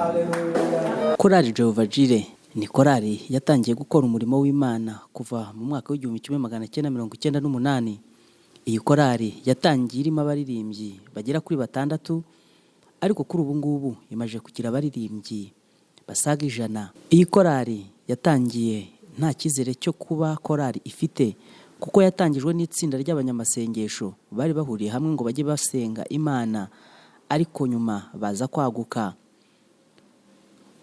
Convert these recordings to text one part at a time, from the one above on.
Haleluya. Korali Jehovah Jireh ni korali yatangiye gukora umurimo w'Imana kuva mu mwaka w'1998. Iyi korali yatangiye irimo abaririmbyi bagera kuri batandatu, ariko kuri ubu ngubu imaze kugira abaririmbyi basaga 100. Iyi korali yatangiye nta cyizere cyo kuba korali ifite, kuko yatangijwe n'itsinda ry'abanyamasengesho bari bahuriye hamwe ngo bajye basenga Imana, ariko nyuma baza kwaguka.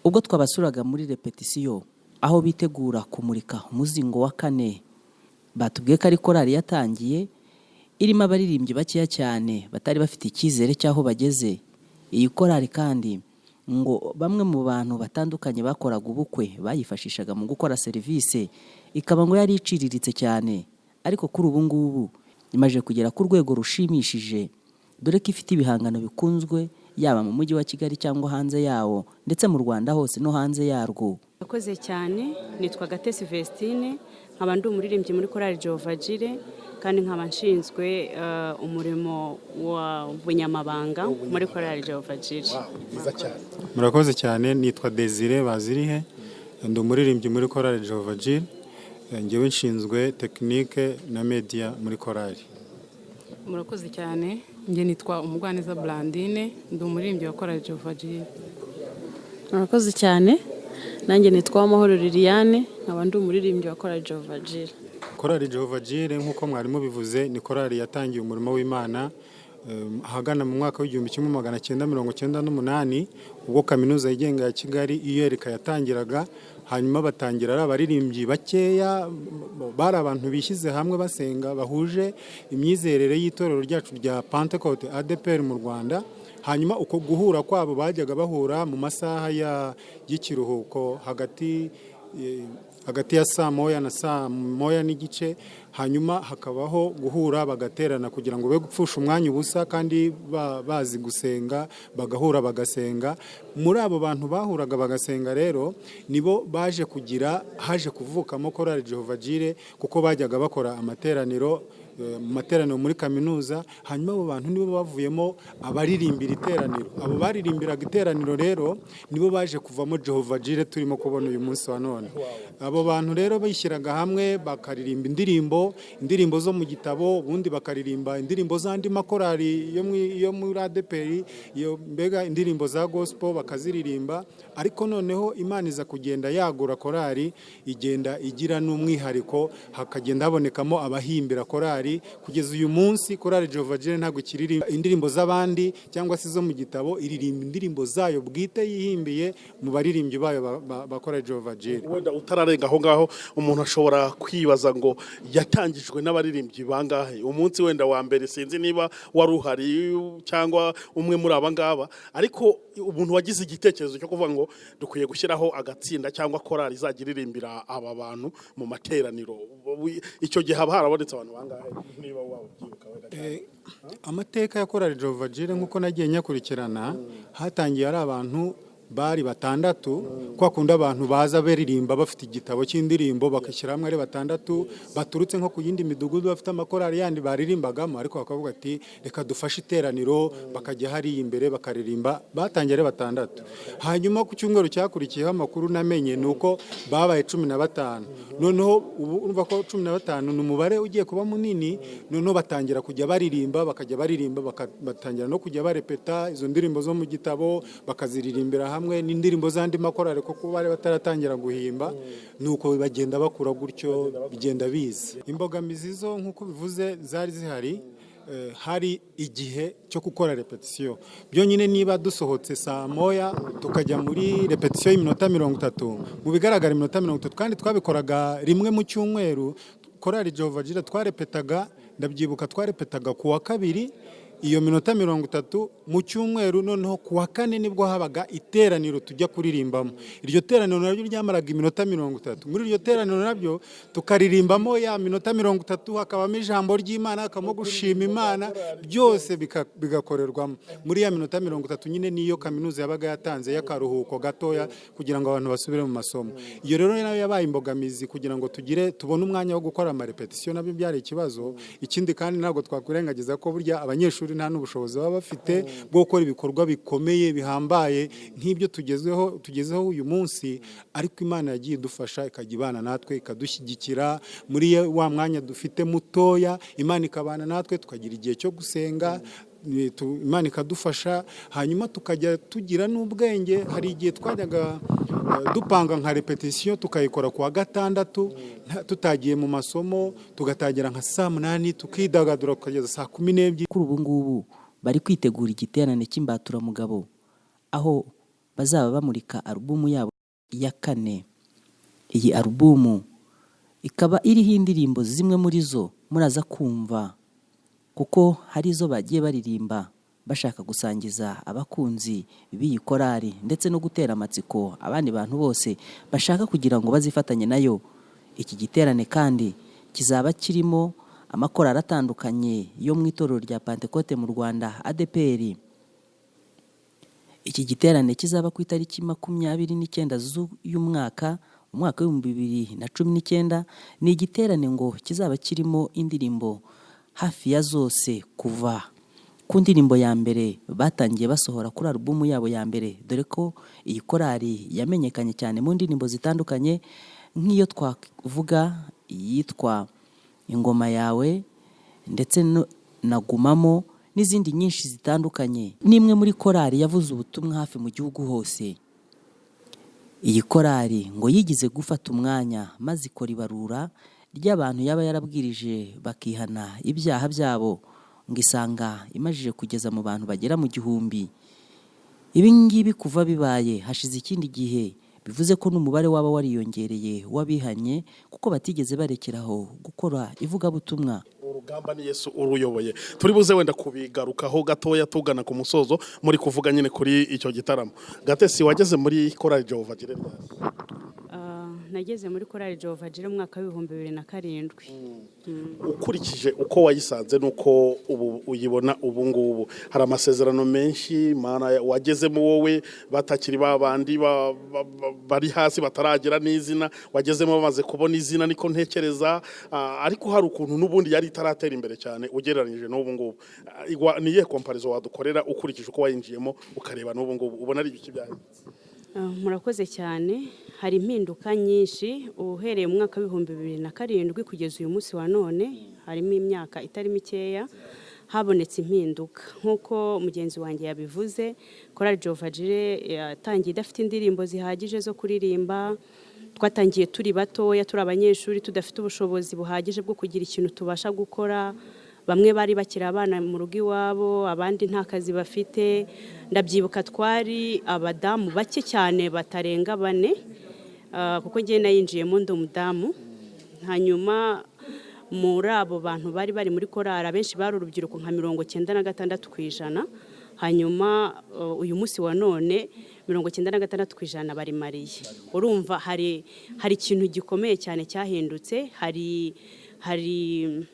Ubwo twabasuraga muri repetisiyo aho bitegura kumurika umuzingo wa kane, batubwiye ko ari korali yatangiye irimo abaririmbyi bakeya cyane batari bafite icyizere cy'aho bageze. Iyi korali kandi ngo bamwe mu bantu batandukanye bakoraga ubukwe bayifashishaga mu gukora serivisi, ikaba ngo yari iciriritse cyane, ariko kuri ubu ngubu imaze kugera ku rwego rushimishije, dore ko ifite ibihangano bikunzwe yaba mu mujyi wa Kigali cyangwa hanze yawo, ndetse mu Rwanda hose no hanze yarwo. Murakoze cyane. Nitwa Gatesi Vestine, nkaba ndi umuririmbyi muri korali Jehovah Jireh, kandi nkaba nshinzwe umurimo wa bunyamabanga muri korali Jehovah Jireh. Byiza cyane. Murakoze cyane. Nitwa Desire Bazirihe, ndi umuririmbyi muri korali Jehovah Jireh. Ngewe nshinzwe technique na media muri korali. Murakoze cyane. Njye nitwa Umugwaneza Blandine, ndi umuririmbyi wa korali Jehovah Jireh. Murakoze cyane. Nanjye nitwa Amahoro Liliane, nkaba ndi umuririmbyi wa korali Jehovah Jireh. Korali Jehovah Jireh, nk'uko mwari mubivuze, ni korali yatangiye umurimo w'Imana ahagana mu mwaka w'1998, ubwo Kaminuza Yigenga ya Kigali ULK yatangiraga. Hanyuma batangira ari abaririmbyi bakeya, bari abantu bishyize hamwe basenga, bahuje imyizerere y'itorero ryacu rya Pentecote ADEPR mu Rwanda. Hanyuma uko guhura kwabo, bajyaga bahura mu masaha y'ikiruhuko hagati ya saa 1 na saa 1:30. Hanyuma hakabaho guhura bagaterana kugira ngo be gupfusha umwanya ubusa kandi bazi gusenga, bagahura bagasenga. Muri abo bantu bahuraga bagasenga rero nibo baje kugira, haje kuvukamo korali Jehovah Jireh, kuko bajyaga bakora amateraniro mu materaniro muri kaminuza. Hanyuma abo bantu nibo bavuyemo abaririmbira iteraniro. Abo baririmbiraga iteraniro rero nibo baje kuvamo Jehovah Jireh turimo kubona uyu munsi wa none. Abo bantu rero bishyiraga hamwe bakaririmba indirimbo zo mu gitabo, ubundi bakaririmba indirimbo z'andi makorali yo muri ADEPR, iyo mbega indirimbo za gospel bakaziririmba. Ariko noneho Imana iza kugenda yagura korali, igenda igira n'umwihariko, hakagenda habonekamo abahimbira korali. Kugeza uyu munsi korali Jehovah Jireh ntabwo ikiririmba indirimbo z'abandi cyangwa se zo mu gitabo, iririmba indirimbo zayo bwite yihimbiye mu baririmbyi bayo ba korali Jehovah Jireh. Wenda utararenga aho ngaho, umuntu ashobora kwibaza ngo yatangijwe n'abaririmbyi bangahe umunsi wenda wa mbere? Sinzi niba wari uhari cyangwa umwe muri aba ngaba, ariko umuntu wagize igitekerezo cyo kuvuga ngo dukwiye gushyiraho agatsinda cyangwa korali izajya iririmbira aba bantu mu materaniro, icyo gihe haba harabonetse abantu bangahe, niba waba ubyibuka wenda cyane? Amateka ya korali Jehovah Jireh, nk'uko nagiye nyakurikirana, hatangiye ari abantu bari batandatu, kwa kundi abantu baza baririmba bafite igitabo cy'indirimbo, bagashyira hamwe ari batandatu baturutse nko ku yindi midugudu, bafite amakorali yandi baririmbagamo, ariko bakavuga ati: "Reka dufashe iteraniro," bakajya hariya imbere bakaririmba. Batangiye ari batandatu. Hanyuma ku cyumweru cyakurikiyeho, amakuru namenye ni uko babaye 15. Noneho ubu urumva ko 15 ni umubare ugiye kuba munini. Noneho batangira kujya baririmba, bakajya baririmba, batangira no kujya barepeta izo ndirimbo zo mu gitabo, bakaziririmbira hamwe n'indirimbo z'andi makorali, kuko bari bataratangira guhimba. Nuko bagenda bakura gutyo, bigenda biza. Imbogamizi zo, nk'uko bivuze, zari zihari. Hari igihe cyo gukora repetisiyo byonyine, niba dusohotse saa 1 tukajya muri repetisiyo y'iminota 30, mu bigaragara iminota 30, kandi twabikoraga rimwe mu cyumweru. Korali Jehovah Jireh twarepetaga, ndabyibuka, twarepetaga ku wa kabiri iyo minota 30 mu cyumweru. Noneho ku wa kane nibwo habaga iteraniro tujya kuririmbamo. Iryo teraniro naryo ryamaraga iminota 30. Muri iryo teraniro nabyo tukaririmbamo ya minota 30, hakabamo ijambo ry'Imana, hakabamo gushima Imana, byose bigakorerwamo muri ya minota 30 nyine. Niyo kaminuza yabaga yatanze y'akaruhuko gatoya kugira ngo abantu basubire mu masomo. Iyo rero nayo yabaye imbogamizi kugira ngo tugire tubone umwanya wo gukora amarepetisiyo, nabyo byari ikibazo. Ikindi kandi, ntabwo twakwirengagiza ko burya abanyeshuri abanyeshuri nta n'ubushobozi baba bafite bwo gukora ibikorwa bikomeye bihambaye nk'ibyo tugezeho uyu munsi. Ariko Imana yagiye idufasha, ikajya ibana natwe, ikadushyigikira muri wa mwanya dufite mutoya. Imana ikabana natwe, tukagira igihe cyo gusenga, Imana ikadufasha, hanyuma tukajya tugira n'ubwenge. Hari igihe twajyaga dupanga nka répétition, tukayikora ku wa gatandatu tutagiye mu masomo, tugatangira nka saa 8, tukidagadura tukageza saa 12. Kuri ubu ngubu bari kwitegura igiterane cy'imbaturamugabo, aho bazaba bamurika alubumu yabo ya kane. Iyi alubumu ikaba iriho indirimbo zimwe muri zo muraza kumva, kuko hari izo bagiye baririmba bashaka gusangiza abakunzi b'iyi korali ndetse no gutera amatsiko abandi bantu bose bashaka kugira ngo bazifatanye nayo. Iki giterane kandi kizaba kirimo amakorali atandukanye yo mu itorero rya Pantekote mu Rwanda, ADEPR. Iki giterane kizaba ku itariki 29 z'uyu mwaka, umwaka w'2019. Ni igiterane ngo kizaba kirimo indirimbo hafi ya zose kuva ku ndirimbo ya mbere batangiye basohora kuri alubumu yabo ya mbere, dore ko iyi korali yamenyekanye cyane mu ndirimbo zitandukanye, nk'iyo twavuga iyitwa "Ingoma Yawe" ndetse na "Gumamo" n'izindi nyinshi zitandukanye. Ni imwe muri korali yavuze ubutumwa hafi mu gihugu hose. Iyi korali ngo yigize gufata umwanya maze ikora ibarura ry'abantu yaba yarabwirije bakihana ibyaha byabo, ngo isanga imajije kugeza mu bantu bagera mu 1000. Ibi ngibi kuva bibaye hashize ikindi gihe, bivuze ko n'umubare waba wariyongereye w'abihanye, kuko batigeze barekeraho gukora ivugabutumwa. Urugamba ni Yesu uruyoboye. Turi buze wenda kubigarukaho gatoya tugana ku musozo, muri kuvuga nyine kuri icyo gitaramo. Gatesi, wageze muri korali Jehovah Jireh ryari? Nageze muri korali Jehovah Jireh mu mwaka w'2007. Ukurikije uko wayisanze n'uko ubu uyibona ubu ngubu, hari amasezerano menshi Mana wagezemo wowe batakiri ba bandi bari hasi bataragira n'izina, wagezemo bamaze kubona izina, niko ntekereza. Ariko hari ukuntu n'ubundi yari itaratera imbere cyane ugereranyije n'ubu ngubu. Ni iyihe comparaison wadukorera ukurikije uko wayinjiyemo ukareba n'ubu ngubu? Ubona ari ibiki byahindutse? Murakoze cyane. Hari impinduka nyinshi uhereye mu mwaka w'2007 kugeza uyu munsi wa none, harimo imyaka itari mikeya. Habonetse impinduka nk'uko mugenzi wanjye yabivuze. Korali Jehovah Jireh yatangiye idafite indirimbo zihagije zo kuririmba. Twatangiye turi batoya, turi abanyeshuri, tudafite ubushobozi buhagije bwo kugira ikintu tubasha gukora. Bamwe bari bakiri abana mu rugo iwabo, abandi nta kazi bafite. Ndabyibuka, twari abadamu bake cyane batarenga bane, kuko njye nayinjiyemo ndi umudamu. Hanyuma muri abo bantu bari bari muri korali, abenshi bari urubyiruko, nka 96%. Hanyuma uyu munsi wa none 96% bari mariés. Urumva hari ikintu gikomeye cyane cyahindutse. Hari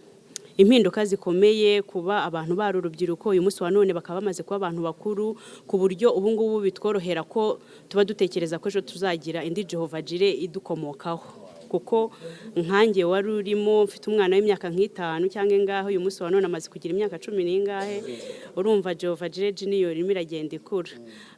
impinduka zikomeye kuba abantu bari urubyiruko, uyu munsi wa none bakaba bamaze kuba abantu bakuru, ku buryo ubu ngubu bitworohera ko tuba dutekereza ko ejo tuzagira indi Jehovah Jireh idukomokaho. Kuko nkanjye wari urimo mfite umwana w'imyaka nk'itanu cyangwa ingahe, uyu munsi wa none amaze kugira imyaka cumi n'ingahe. Urumva Jehovah Jireh Junior irimo iragenda ikura.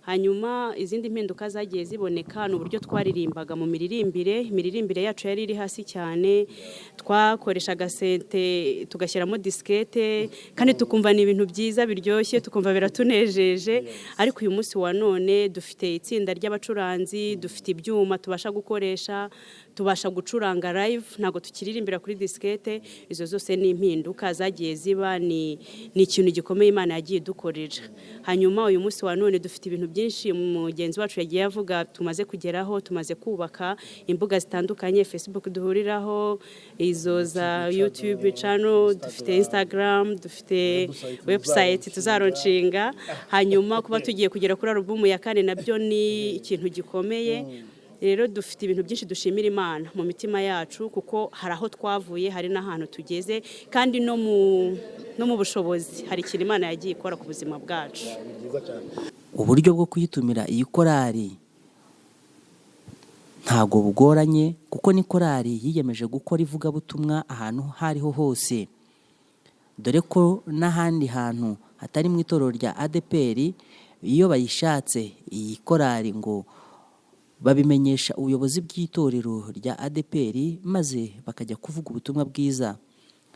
Hanyuma izindi mpinduka zagiye ziboneka ni uburyo twaririmbaga mu miririmbire. Imiririmbire yacu yari iri hasi cyane. Twakoreshaga synthé, tugashyiramo disquette, kandi tukumva ni ibintu byiza biryoshye, tukumva biratunejeje. Ariko uyu munsi wa none dufite itsinda ry'abacuranzi, dufite ibyuma tubasha gukoresha, tubasha gucuranga live, ntabwo tukiririmbira kuri disquette. Izo zose ni impinduka zagiye ziba, ni ikintu gikomeye Imana yagiye idukorera. Hanyuma uyu munsi wa none dufite ibintu byinshi mugenzi wacu yagiye avuga tumaze kugeraho. Tumaze kubaka imbuga zitandukanye: Facebook duhuriraho, izo za YouTube channel, dufite Instagram, dufite website tuzalaunchinga. Hanyuma kuba tugiye kugera kuri alubumu ya kane nabyo ni ikintu gikomeye. Rero dufite ibintu byinshi dushimira Imana mu mitima yacu, kuko hari aho twavuye, hari n'ahantu tugeze, kandi no mu bushobozi hari ikintu Imana yagiye ikora ku buzima bwacu. Uburyo bwo kuyitumira iyi korali ntabwo bugoranye, kuko ni korali yiyemeje gukora ivugabutumwa ahantu aho ariho hose, dore ko n'ahandi hantu atari mu itorero rya ADEPR, iyo bayishatse iyi korali ngo babimenyesha ubuyobozi bw'itorero rya ADEPR, maze bakajya kuvuga ubutumwa bwiza.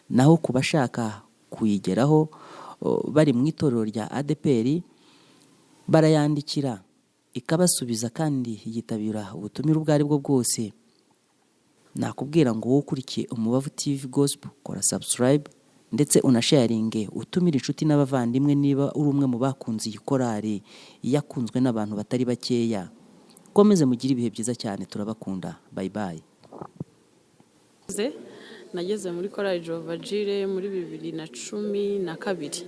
Naho ku bashaka kuyigeraho bari mu itorero rya ADEPR, barayandikira ikabasubiza, kandi yitabira ubutumire ubwo ari bwo bwose. Nakubwira ngo wowe ukurikiye Umubavu TV Gospel, kora subscribe ndetse unasharinge, utumire inshuti n'abavandimwe niba uri umwe mu bakunze iyi korali yakunzwe n'abantu batari bakeya. Komeze mugire ibihe byiza cyane, turabakunda, bye bye. Nageze muri korali Jehovah Jireh muri 2012.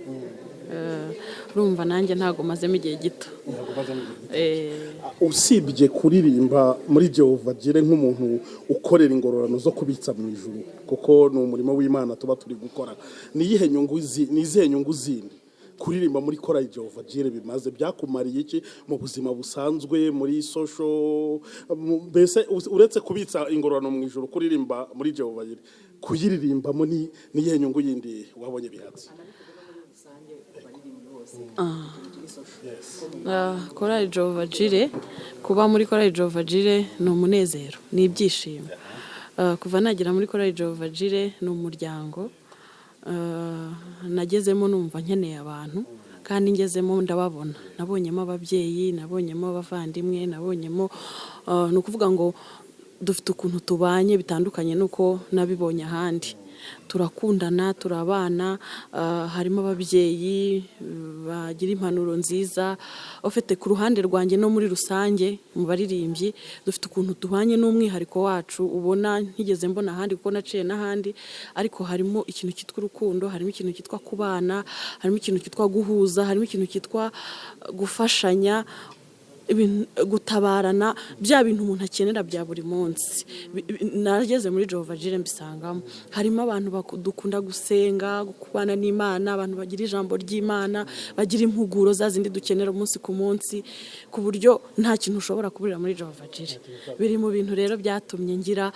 Urumva nanjye ntabwo mazemo igihe gito. Usibye kuririmba muri Jehovah Jireh nk'umuntu ukorera ingororano zo kubitsa mu ijuru, kuko ni umurimo w'Imana tuba turi gukora, ni izihe nyungu zindi kuririmba muri korali Jehovah Jireh bimaze? Byakumariye iki mu buzima busanzwe, muri social, mbese uretse kubitsa ingororano mu ijuru, kuririmba muri Jehovah Jireh, kuyiririmbamo ni iyihe nyungu yindi wabonye bihatse? Korali Jehovah Jireh, kuba muri korali Jehovah Jireh ni umunezero, ni ibyishimo. Kuva nagera muri korali Jehovah Jireh ni umuryango. Nagezemo numva nkeneye abantu, kandi ngezemo ndababona. Nabonyemo ababyeyi, nabonyemo abavandimwe, nabonyemo, ni ukuvuga ngo dufite ukuntu tubanye bitandukanye n'uko nabibonye ahandi. Turakundana, turabana, harimo ababyeyi bagira impanuro nziza ufite ku ruhande rwanjye no muri rusange mu baririmbyi. Dufite ukuntu tubanye n'umwihariko wacu ubona ntigeze mbona ahandi, kuko naciye n'ahandi, ariko harimo ikintu cyitwa urukundo, harimo ikintu cyitwa kubana, harimo ikintu cyitwa guhuza, harimo ikintu cyitwa gufashanya, gutabarana, bya bintu umuntu akenera bya buri munsi. Nageze muri Jehovah Jireh mbisangamo. Harimo abantu dukunda gusenga, kubana n'Imana, abantu bagira ijambo ry'Imana, bagira impuguro za zindi dukenera umunsi ku munsi, ku buryo nta kintu ushobora kuburira muri Jehovah Jireh. Biri mu bintu rero byatumye ngira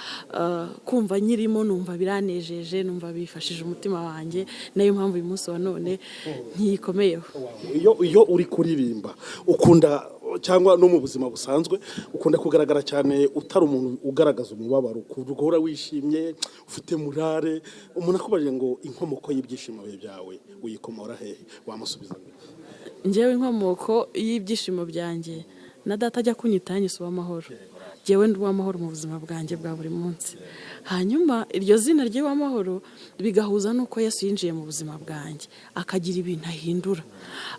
kumva nyirimo, numva biranejeje, numva bifashije umutima wanjye. Nayo mpamvu uyu munsi wa none nkiyikomeyeho. Iyo uri kuririmba ukunda, cyangwa no mu buzima busanzwe ukunda kugaragara cyane utari umuntu ugaragaza umubabaro, guhora wishimye, ufite morale. Umuntu akubajije ngo inkomoko y'ibyishimo byawe uyikomora hehe, wamusubiza ngo iki? Njyewe inkomoko y'ibyishimo byanjye, na data ajya kunyita yanyise Uwamahoro. Njyewe ndi uwamahoro mu buzima bwanjye bwa buri munsi. Hanyuma iryo zina ry'Uwamahoro bigahuza n'uko Yesu yinjiye mu buzima bwanjye, akagira ibintu ahindura,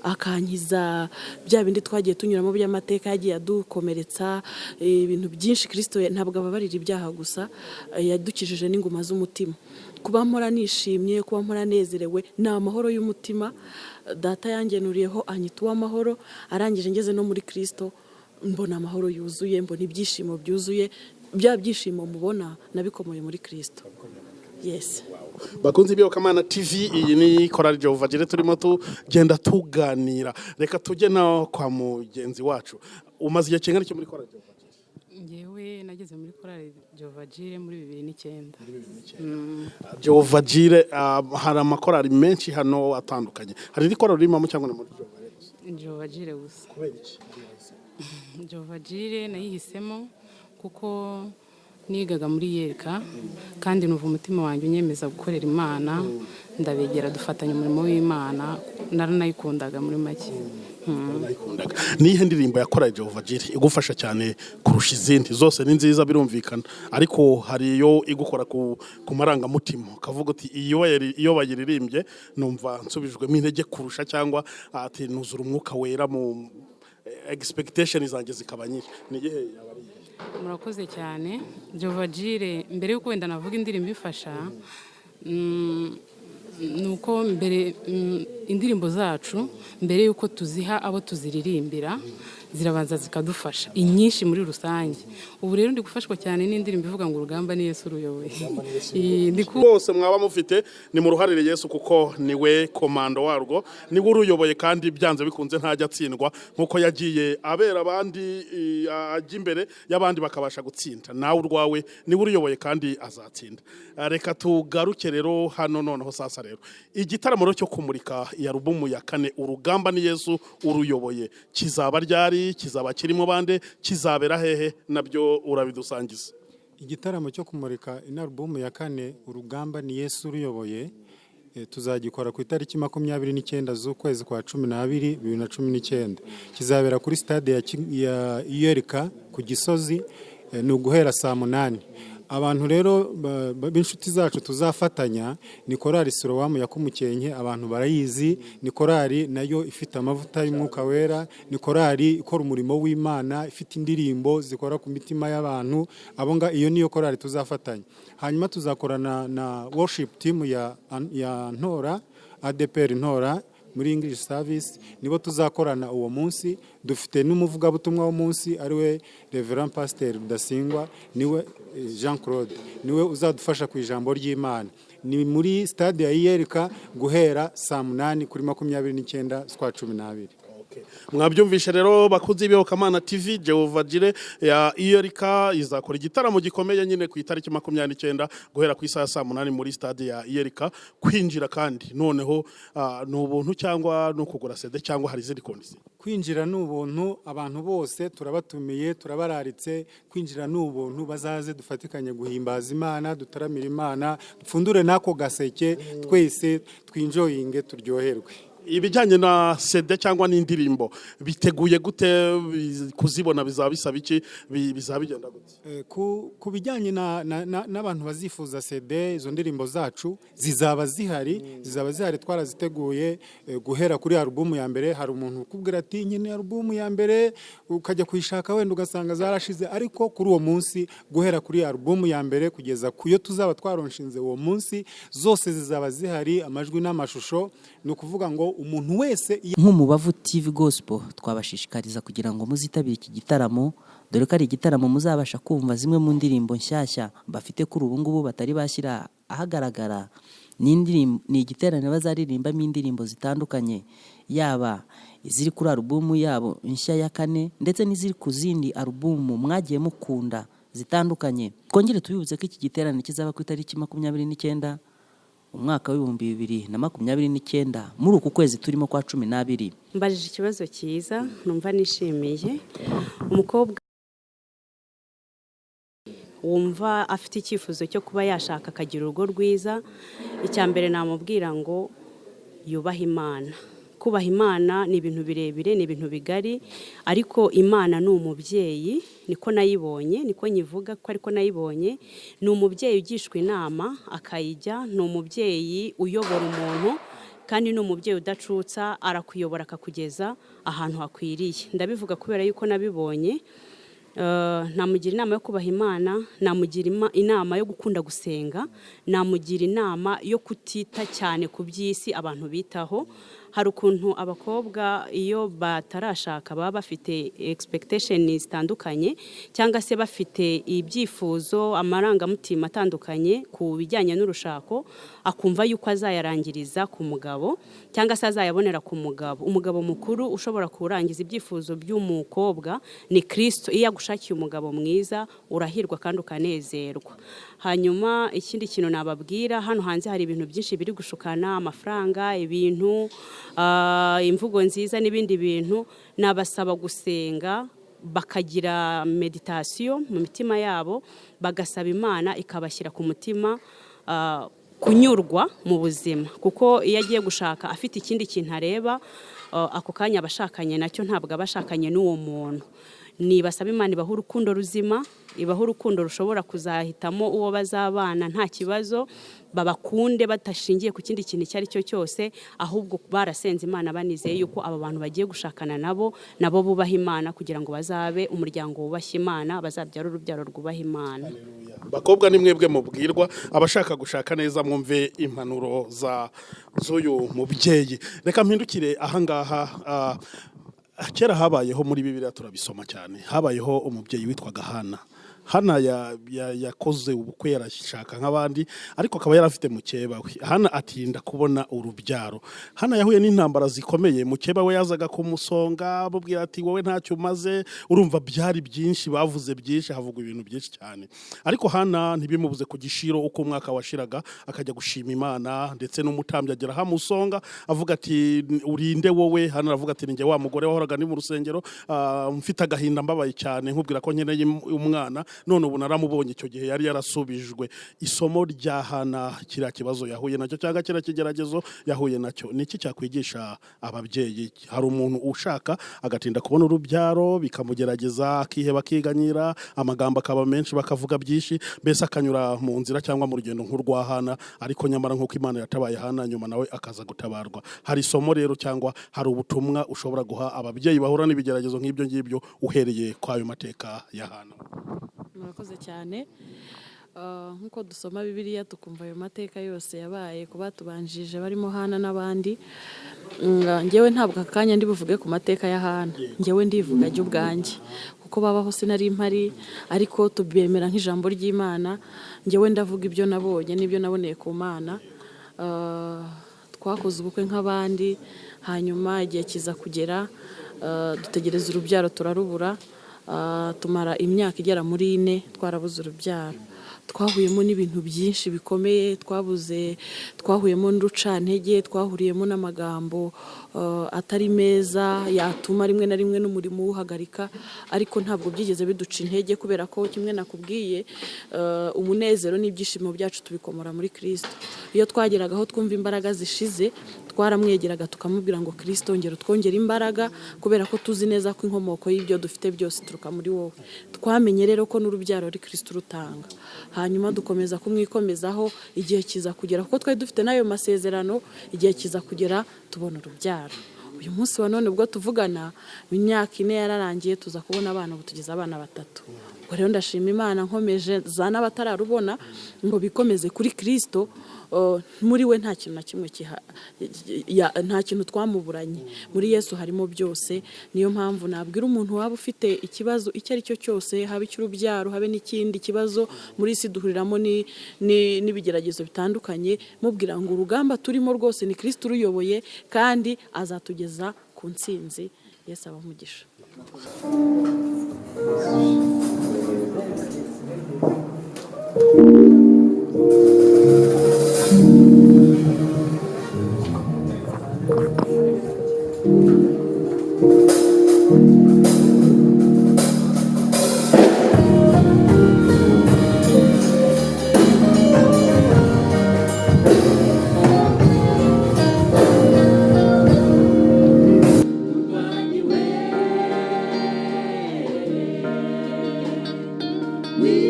akankiza bya bindi twagiye tunyuramo by'amateka yagiye adukomeretsa, ibintu byinshi. Kirisito ntabwo ababarira ibyaha gusa, yadukijije n'inguma z'umutima. Kuba mpora nishimye, kuba mpora nezerewe, ni amahoro y'umutima data yangenuriyeho, anyita uwamahoro. Arangije ngeze no muri Kirisito mbona amahoro yuzuye, mbona ibyishimo byuzuye. Bya byishimo mubona nabikomoye muri Kirisito. Yes. Bakunzi b'Iyobokamana TV, iyi ni korali Jehovah Jireh turimo tugenda tuganira. Reka tujye no kwa mugenzi wacu. Umaze igihe kingana iki muri korali Jehovah Jireh? Ngewe nageze muri korali Jehovah Jireh muri 2009. Jehovah Jireh, hari amakorali menshi hano atandukanye. Hari indi korali urimo cyangwa ni muri Jehovah Jireh gusa? Jehovah Jireh gusa. Kubera iki? Jehovah Jireh nayihisemo kuko nigaga muri ULK, kandi numva umutima wanjye unyemeza gukorera Imana. Ndabegera, dufatanya umurimo w'Imana. Naranayikundaga muri make. Nayikundaga. Niyihe ndirimbo ya korali Jehovah Jireh igufasha cyane kurusha izindi zose? Ni nziza birumvikana, ariko hari iyo igukora ku marangamutima ukavuga uti iyo bayiririmbye numva nsubijwemo intege kurusha, cyangwa ati nuzura Umwuka Wera mu expectation zanjye zikaba nyinshi. Ni iyihe yaba ari iyihe? Murakoze cyane. Jehovah Jireh, mbere y'uko wenda navuga indirimbo ifasha, ni uko mbere indirimbo zacu, mbere y'uko tuziha abo tuziririmbira, zirabanza zikadufasha, inyinshi muri rusange. Ubu rero ndi gufashwa cyane n'indirimbo ivuga ngo "Urugamba ni Yesu uruyoboye". Ndi Bose mwaba mufite ni mu ruharire Yesu, kuko niwe komando warwo, niwe uruyoboye, kandi byanze bikunze ntajya atsindwa. Nk'uko yagiye abera abandi, ajya imbere y'abandi bakabasha gutsinda, nawe urwawe niwe uruyoboye kandi azatsinda. Reka tugaruke rero hano noneho. Sasa rero igitaramo rero cyo kumurika Iyi alubumu ya kane, Urugamba ni Yesu uruyoboye, kizaba ryari? Kizaba kirimo bande? Kizabera hehe? Nabyo urabidusangiza. Igitaramo cyo kumurika ino alubumu ya kane, Urugamba ni Yesu uruyoboye, tuzagikora ku itariki 29 z'ukwezi kwa 12 2019. Kizabera kuri stade ya ULK ku Gisozi, ni uguhera saa 8. Abantu rero b'inshuti zacu tuzafatanya ni korali Silowamu ya Kumukenke, abantu barayizi. Ni korali nayo ifite amavuta y'Umwuka Wera, ni korali ikora umurimo w'Imana, ifite indirimbo zikora ku mitima y'abantu. Abo nga iyo niyo korali tuzafatanya. Hanyuma tuzakorana na worship team ya Ntora, ADEPR Ntora, muri English Service, nibo tuzakorana uwo munsi. Dufite n'umuvugabutumwa w'umunsi, ariwe Reverend Pasteur Rudasingwa, niwe Jean Claude, niwe uzadufasha ku ijambo ry'Imana. Ni muri stade ya ULK guhera saa 8 kuri 29 z'ukwa 12. Mwabyumvishe rero, bakunzi b'Iyobokamana TV, Jehovah Jireh ya ULK izakora igitaramo gikomeye nyine ku itariki 29 guhera ku isaha ya saa 8 muri stade ya ULK. Kwinjira kandi noneho ni ubuntu cyangwa ni ukugura CD cyangwa hari izindi conditions? Kwinjira ni ubuntu. Abantu bose turabatumiye, turabararitse. Kwinjira ni ubuntu, bazaze dufatikanye guhimbaza Imana, dutaramire Imana, dupfundure n'ako gaseke, twese twi-enjoyinge, turyoherwe. Ibijyanye na CD cyangwa n'indirimbo biteguye gute? Kuzibona bizaba bisaba iki? Bizaba bigenda gute? Ku bijyanye n'abantu bazifuza CD, izo ndirimbo zacu zizaba zihari, zizaba zihari, twaraziteguye, guhera kuri alubumu ya mbere. Hari umuntu ukubwira ati: "Nkeneye alubumu ya mbere," ukajya kuyishaka wenda ugasanga zarashize, ariko kuri uwo munsi, guhera kuri alubumu ya mbere kugeza ku yo tuzaba twaronshinze uwo munsi, zose zizaba zihari, amajwi n'amashusho. Ni ukuvuga ngo umuntu wese iyo Nk'Umubavu TV Gospel twabashishikariza kugira ngo muzitabire iki gitaramo, dore ko ari igitaramo muzabasha kumva zimwe mu ndirimbo nshyashya bafite kuri ubu ngubu batari bashyira ahagaragara. Ni igiterane bazaririmbamo indirimbo zitandukanye, yaba iziri kuri alubumu yabo nshya ya kane ndetse n'iziri ku zindi alubumu mwagiye mukunda zitandukanye. Twongere tubibutse ko iki giterane kizaba ku itariki 29, umwaka w'2029, muri uku kwezi turimo kwa 12. Mbajije ikibazo cyiza numva nishimiye. Umukobwa wumva afite icyifuzo cyo kuba yashaka akagira urugo rwiza, icya mbere namubwira ngo yubahe Imana. Kubaha Imana ni ibintu birebire, ni ibintu bigari, ariko Imana ni umubyeyi, niko nayibonye, niko nyivuga ko ariko nayibonye. Ni umubyeyi ugishwa inama akayijya, ni umubyeyi uyobora umuntu, kandi ni umubyeyi udacutsa, arakuyobora akakugeza ahantu hakwiriye. Ndabivuga kubera yuko nabibonye. Namugira inama yo kubaha Imana, namugira inama yo gukunda gusenga, namugira inama yo kutita cyane ku by'isi abantu bitaho. Hari ukuntu abakobwa iyo batarashaka baba bafite expectation zitandukanye, cyangwa se bafite ibyifuzo, amarangamutima atandukanye ku bijyanye n'urushako, akumva yuko azayarangiriza ku mugabo cyangwa se azayabonera ku mugabo. Umugabo mukuru ushobora kurangiza ibyifuzo by'umukobwa ni Kirisito. Iyo agushakiye umugabo mwiza, urahirwa kandi ukanezerwa. Hanyuma ikindi kintu nababwira, hano hanze hari ibintu byinshi biri gushukana: amafaranga, ibintu, imvugo nziza n'ibindi bintu. Nabasaba gusenga, bakagira méditation mu mitima yabo, bagasaba Imana ikabashyira ku mutima kunyurwa mu buzima, kuko iyo agiye gushaka afite ikindi kintu areba, ako kanya aba ashakanye nacyo, ntabwo aba ashakanye n'uwo muntu. Nibasaba Imana ibaha urukundo ruzima, ibaha urukundo rushobora kuzahitamo uwo bazabana nta kibazo, babakunde badashingiye ku kindi kintu icyo ari cyo cyose, ahubwo barasenze Imana, banizeye yuko aba bantu bagiye gushakana nabo nabo bubaha Imana, kugira ngo bazabe umuryango wubashye Imana, bazabyare urubyaro rwubaha Imana. Bakobwa, ni mwebwe mubwirwa. Abashaka gushaka neza, mwumve impanuro za z'uyu mubyeyi. Reka mpindukire ahangaha. Kera habayeho, muri Bibiliya turabisoma cyane, habayeho umubyeyi witwaga Hana. Hana yakoze ubukwe, yarashaka nk'abandi, ariko akaba yari afite mukeba we. Hana atinda kubona urubyaro. Hana yahuye n'intambara zikomeye. Mukeba we yazaga kumusonga, amubwira ati: "Wowe ntacyo umaze." Urumva byari byinshi, bavuze byinshi, havugwa ibintu byinshi cyane, ariko Hana ntibimubuze ku gishiro. Uko umwaka washiraga akajya gushima Imana, ndetse n'umutambyi agera hamusonga avuga ati: "Urinde wowe?" Hana aravuga ati: "Ninjye wa mugore wahoraga ni mu rusengero, mfite agahinda, mbabaye cyane, nkubwira ko nkeneye umwana, none ubu naramubonye." Icyo gihe yari yarasubijwe. Isomo rya Hana, kiriya kibazo yahuye nacyo cyangwa kiriya kigeragezo yahuye nacyo, ni iki cyakwigisha ababyeyi? Hari umuntu ushaka agatinda kubona urubyaro, bikamugerageza, akiheba, akiganyira, amagambo akaba menshi, bakavuga byinshi, mbese akanyura mu nzira cyangwa mu rugendo nk'urwa Hana, ariko nyamara nk'uko Imana yatabaye Hana, nyuma nawe akaza gutabarwa. Hari isomo rero cyangwa hari ubutumwa ushobora guha ababyeyi bahura n'ibigeragezo nk'ibyo ngibyo, uhereye kwa ayo mateka ya Hana? Murakoze cyane. Nk'uko dusoma Bibiliya tukumva ayo mateka yose yabaye ku batubanjije barimo Hana n'abandi. Njyewe ntabwo aka kanya ndi buvuge ku mateka ya Hana. Njyewe ndivuga jya ubwanjye, kuko babaho sinari mpari, ariko tubyemera nk'ijambo ry'Imana. Njyewe ndavuga ibyo nabonye n'ibyo naboneye ku Mana. Twakoze ubukwe nk'abandi, hanyuma igihe kiza kugera, dutegereza urubyaro turarubura. Tumara imyaka igera muri 4 twarabuze urubyaro. Twahuyemo n'ibintu byinshi bikomeye, twabuze, twahuyemo n'urucantege, twahuriyemo n'amagambo atari meza yatuma rimwe na rimwe n'umurimo uwuhagarika, ariko ntabwo byigeze biduca intege, kubera ko kimwe nakubwiye, umunezero n'ibyishimo byacu tubikomora muri Kristo. Iyo twageraga aho twumva imbaraga zishize, twaramwegeraga tukamubwira ngo: "Kristo, ngera utwongere imbaraga, kubera ko tuzi neza ko inkomoko y'ibyo dufite byose ituruka muri wowe." Twamenye rero ko n'urubyaro ari Kristo urutanga, hanyuma dukomeza kumwikomezaho. Igihe kiza kugera, kuko twari dufite n'ayo masezerano, igihe kiza kugera tubona urubyaro. Uyu munsi wa none ubwo tuvugana, imyaka 4 yararangiye, tuza kubona abana, ubu tugeze abana batatu. Ubwo rero ndashima Imana, nkomeje za n'abatararubona ngo bikomeze kuri Kristo. Muri we nta kintu na kimwe nta kintu twamuburanye. Muri Yesu harimo byose. Niyo mpamvu nabwira umuntu waba ufite ikibazo icyo ari cyo cyose, habe icy'urubyaro, habe n'ikindi kibazo, muri isi duhuriramo n'ibigeragezo bitandukanye, mubwira ngo urugamba turimo rwose ni Kristo uruyoboye, kandi azatugeza ku ntsinzi. Yesu abahe umugisha.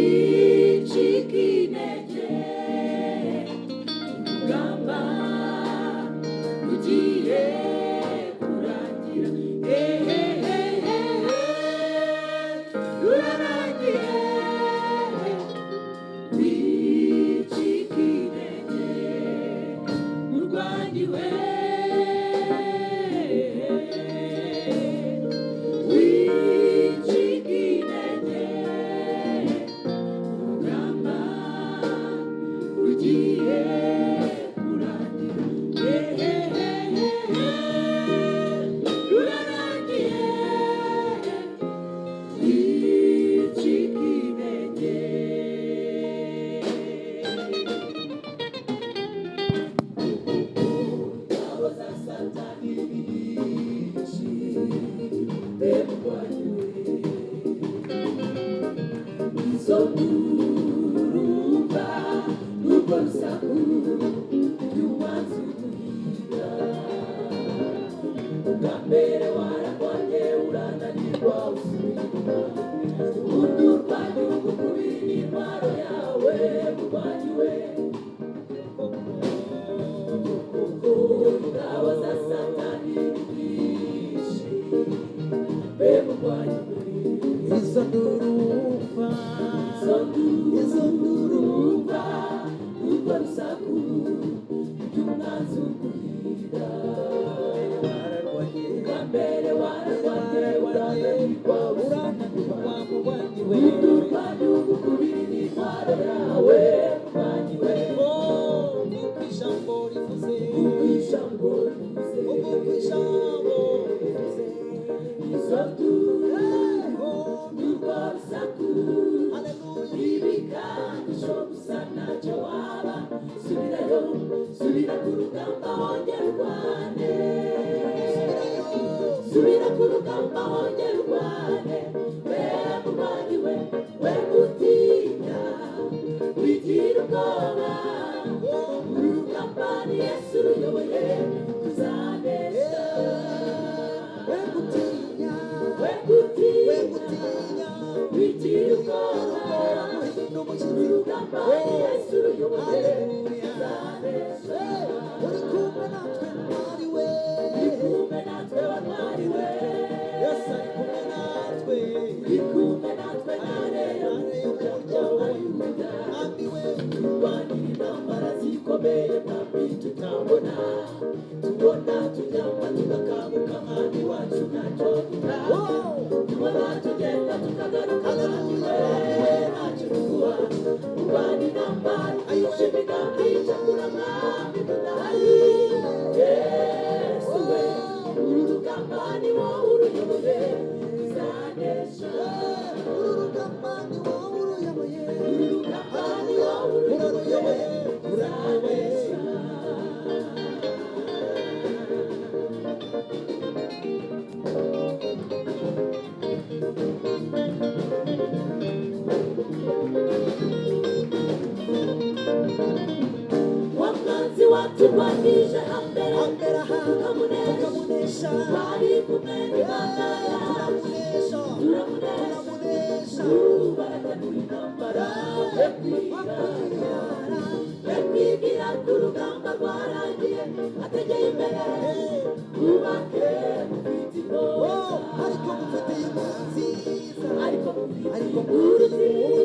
Wicika intege, urugamba rugiye kurangira, hehehehe, rurarangiye. Wicika intege, murwanyi we, wicika intege, urugamba rugiye kurangira, hehehehe, rurarangiye. Wicika intege. Ingabo za Satani ni nyinshi, mbega izo ndurumva n'urwo rusaku ry'umwanzi uguhiga. Ubwa mbere wararwanye urananirwa, usubira inyuma, ubundi urwanya ugukubiri n'intwaro yawe, murwanyi we. Kuko ingabo za Satani ni nyinshi, mbe murwanyi we, Izo ndurumva, izo izo ndurumva n'urwo rusaku ry'umwanzi uguhiga. Wararwanye, Ubwa mbere wararwanye urananirwa, urananirwa, murwanyi we. ubundi urwanya. intwaro yawe murwanyi we. Oh, kuko ijambo rivuze, Kuko ijambo rivuze, kuko ijambo rivuze, izo nduru Oh, n'urwo rusaku, haleluya. ibikangisho gusa ntacyo waba. Subirayo, subira ku rugamba wongere urwane. Subira ku rugamba wongere urwane, we murwanyi we, we gutinya, wigira ubwoba. Uru rugamba ni Yesu uruyoboye, tuzanesha. We gutinya, We we gutinya, gutinya, wigira ubwoba. guhinda umushyitsi. Urugamba ni Yesu uruyoboye, Haleluya. tuzanesha. Uri kumwe natwe ntwari we. Uri kumwe natwe bantwari we. Yesu ari kumwe natwe. Uri kumwe natwe ntare yo mu muryango wa Yuda. Mwami we, Turwanira intambara zikomeye mwami tutabona, tubona turyama tugakanguka mwami wacu ntacyo tutaba. Tubona tugenda tukagaruka mwami we ntacyo tuguha. Urwana intambara ayishe imigambi icakura mwami tudahari. Yesu we, uru rugamba ni wowe uruyoboye, tuzanesha. Uru rugamba ni wowe uruyoboye. Uru rugamba ni wowe uruyoboye, tuzanesha. Wa mwanzi waturwanije hambere, Hambere aha, tukamunesha. tukamunesha. Twari kumwe n'Imana yacu, Turamunesha, turamunesha. turamunesha. Ubu barategura intambara yo kwigara, yo kwigira ku rugamba rwarangiye, ategeye imbere, twubake mufite Oh, inkota, ariko mufitiye inkuru nziza. ariko mufite Ariko inkuru mufitiye inkuru